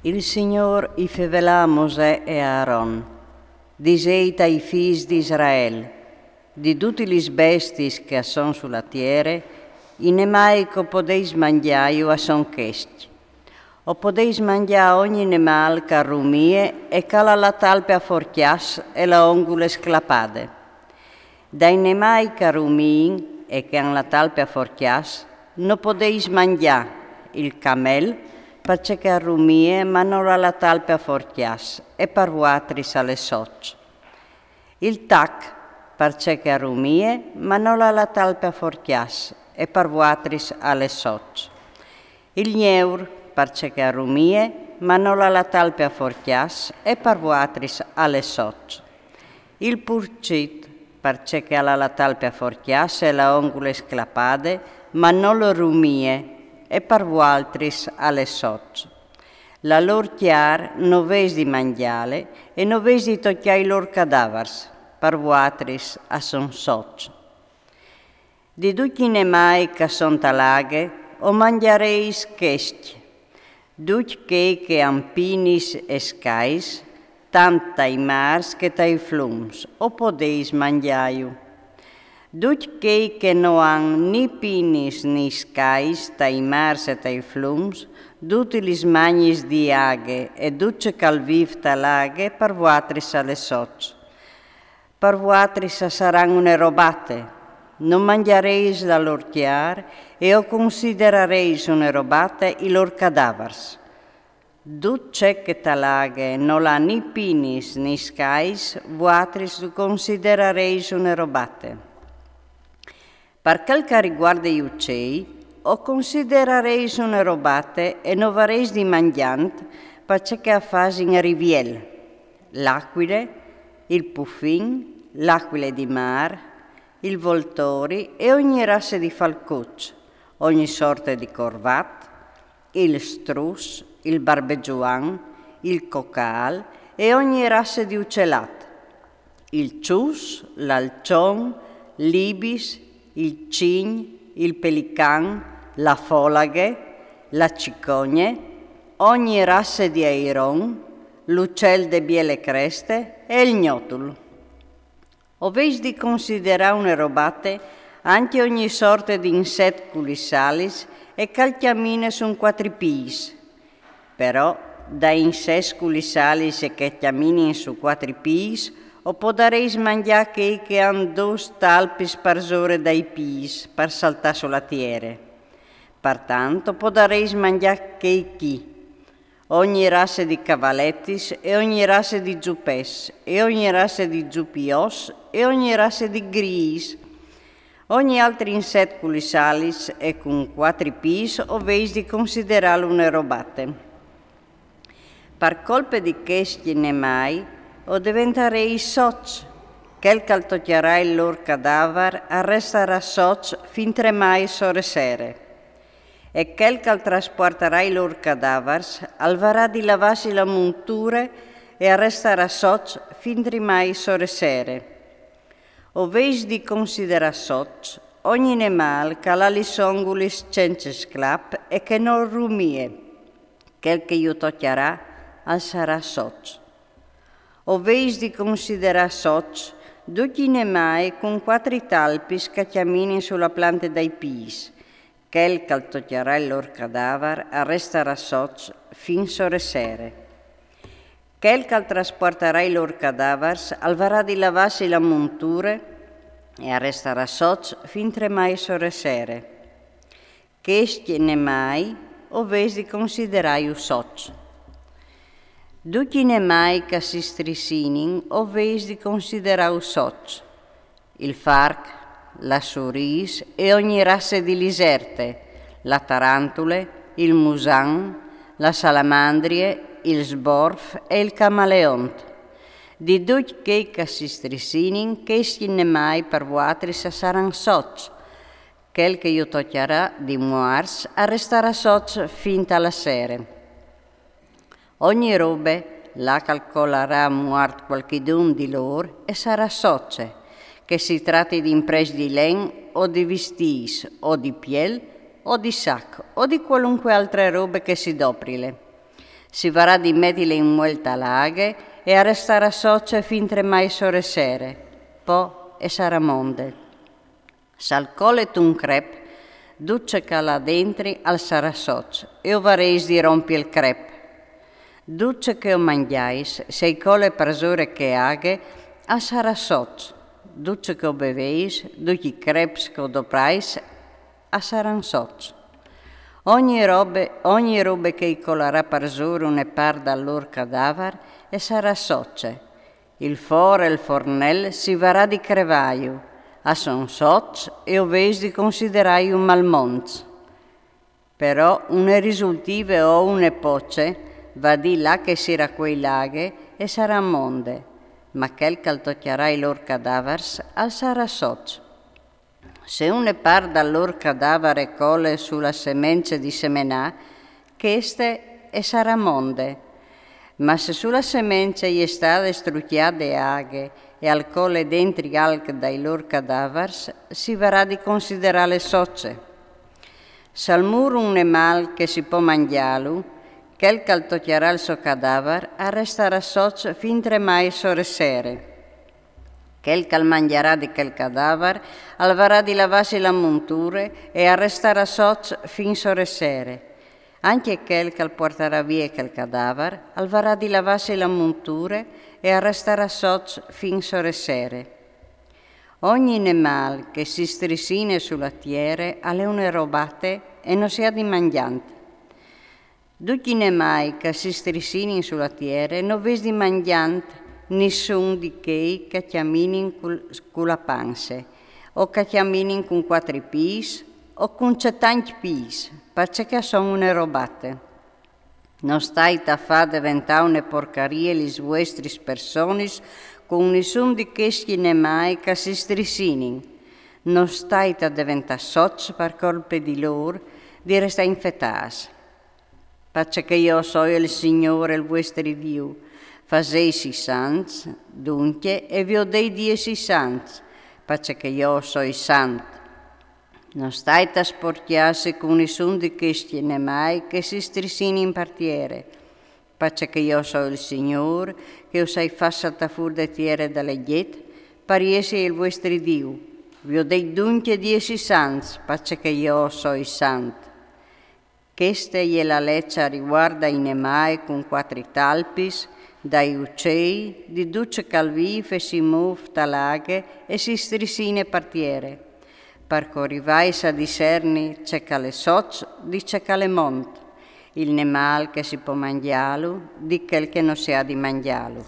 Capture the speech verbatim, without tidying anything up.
Il Signôr i fevelà a Mosè e a Aron: Disêt ai fîs di Israel: Di dutis lis bestiis che a son su la tiere, i nemâi che o podês mangjâju a son chescj. O podês mangjâ ogni nemâl che al rumie e che al à la talpe a forcjâs e la ongule sclapade. Dai nemâi che a rumiin e che a àn la talpe a forcjâs no podês mangjâ il camel, parcè che al rumie ma nol à la talpe a forcjâs, e par vualtris al è soç. Il tac, parcè che al rumie ma nol à la talpe a forcjâs, e par vualtris al è soç. Il gneur, parcè che al rumie ma nol à la talpe a forcjâs, e par vualtris al è soç. Il purcit, parcè che al à la talpe a forcjâs e la ongule sclapade, ma nol rumie, e par vualtris al è soç. La lôr cjar no vês di mangjâle e no vês di tocjâ i lôr cadavars, par vualtris a son soç. Di ducj i nemâi che a son ta la aghe o mangjarês chescj. Ducj chei che a àn pinis e scais, tant tai mârs che tai flums, o podês mangjâju. Ducj chei che no àn ni pinis ni scais tai mârs e tai flums, dutis lis magnis di aghe e dut ce che al vîf ta la aghe, par vualtris al è soç. Par vualtris a saran une robate. No mangjarês la lôr cjar e o considerarês une robate i lôr cadavars. Dut ce che ta la aghe nol à ni pinis ni scais, vualtris lu considerarês une robate. Par chel che al riguarde i ucei, o considerarês une robate e no varês di mangjânt, parcè che a fasin riviel: l'acuile, il pufin, l'acuile di mâr, il voltori e ogni rasse di falcuç, ogni sorte di corvat, il struç, il barbezuan, il cocâl e ogni rasse di ucelat, il çus, l'alçon, l'ibis, il cign, il pelican, la folaghe, la cicogne, ogni rasse di airon, l'ucel de biele creste e il gnotul. O vês di considerâ une robate ancje ogni sorte di inset cu lis alis e che al cjamine su cuatri pîts. Però, dai insets cu lis alis e che a cjaminin su cuatri pîts, o podarês mangjâ chei che a àn dôs talpis parsore dai pîts, par saltâ su la tiere. Par tant, o podarês mangjâ chei chi: ogni rasse di cavaletis e ogni rasse di zupets e ogni rasse di zupiòs e ogni rasse di grîs. Ogni altri inset cu lis alis e cun cuatri pîts o vês di considerâlu une robate. Par colpe di chescj nemâi o deventarês soç. Chel che al tocjarà il lôr cadavar al restarà soç fin tremai sore sere. E chel che al traspuartarà i lôr cadavars al varà di lavâsi la monture e al restarà soç fin tremai sore sere. O vês di considerâ soç ogni nemâl che al à lis ongulis cence sclap e che nol rumie. Chel che ju tocjarà al sarà soç. O vês di considerâ soç ducj i nemâi cun cuatri talpis che a cjaminin su la plante dai pîts. Chel che al tocjarà il lôr cadavar al restarà soç fin sore sere. Chel che al traspuartarà i lôr cadavars al varà di lavâsi la monture e al restarà soç fin tremai sore sere. Chescj nemâi o vês di considerâju soç. Ducj i nemâi che si strissinin o vês di considerâju soç. Il farc, la surîs e ogni rasse di liserte, la tarantule, il musan, la salamandrie, il sborf e il camaleont. Di ducj chei che si strissinin, chescj nemâi par vualtris a saran soç. Chel che ju tocjarà di muarts al restarà soç fin ta la sere. Ogni robe, là che al colarà muart cualchidun di lôr, e sarà soce, che si trati di imprest di len o di vistîts o di piel o di sac o di cualuncue altre robe che si doprile. Si varà di metile in muelta a l'aghe e a restarà soce fin tremai sore sere, po e sarà monde. S'al cole tun crep, duce che l'à dentri al sarà soc e o vareis di rompi el crep. Duce che o mangiais, se i cole parsore che aghe, al sarà soc. Duce che o beveis, ducj i creps che o doprais, a saran soc. Ogni robe, ogni robe che i colarà parsore une part dal lor cadavar e sarà soce. Il for e il fornel si varà di crevaiu, a son soc e o veis di consideraiu malmonts. Però une risultive o une poce, va di là che si racuei l'aghe e sarà monde, ma chel che al tocjarà i lor cadavars al sarà soc. Se une part dal lor cadavar e cole su la semence di semenà, cheste e sarà monde. Ma se su la semence i è stade strucjade aghe e al cole dentri alc dai lor cadavars, si varà di considerale soce. S'al mur un nemal che si po mangialu, chel che al tocjarà il so cadavar al restarà soc fin tremai sore sere. Chel che al mangiarà di chel cadavar al varà di lavasi la monture e al restarà soc fin sore sere. Ancje chel che al puartarà vie chel cadavar al varà di lavasi la monture e al restarà soc fin sore sere. Ogni nemal che si strisine su la tiere al è une robate e no si à di mangjant. Ducj i nemai che si strisinin su la tiere no ves di mangjant nissun di chei che a cjaminin cul, cu la panse, o che a cjaminin cun cuatri pîts, o cun cetancj pîts, parcè che a son une robate. No stait a fâ deventâ une porcarie lis vuestris personis cun nissun di chescj nemai che si strisinin. No stait a deventâ soc par colpe di lôr, di restâ infetâts. Parcè che jo o soi il Signôr, il vuestri Diu. Faseisi sants, duncje, e viodei di jessi sants, parcè che jo o soi sant. No stait a sporcjâsi cun nissun di chescj nemai che si strisinin par tiere, parcè che jo o soi il Signôr, che us ai fat saltâ fûr de tiere dal Egjit, par jessi il vuestri Diu. Viodei duncje di jessi sants, parcè che jo o soi sant. Cheste e je la leç a rivuart dai nemai cun cuatri talpis, dai ucei, di ducj che al vîf e si mûf ta la aghe e si strisine par tiere, par che o rivais a diserni ce che al è soc di ce che al è mont, il nemal che si po mangjâlu di chel che no si à di mangjâlu.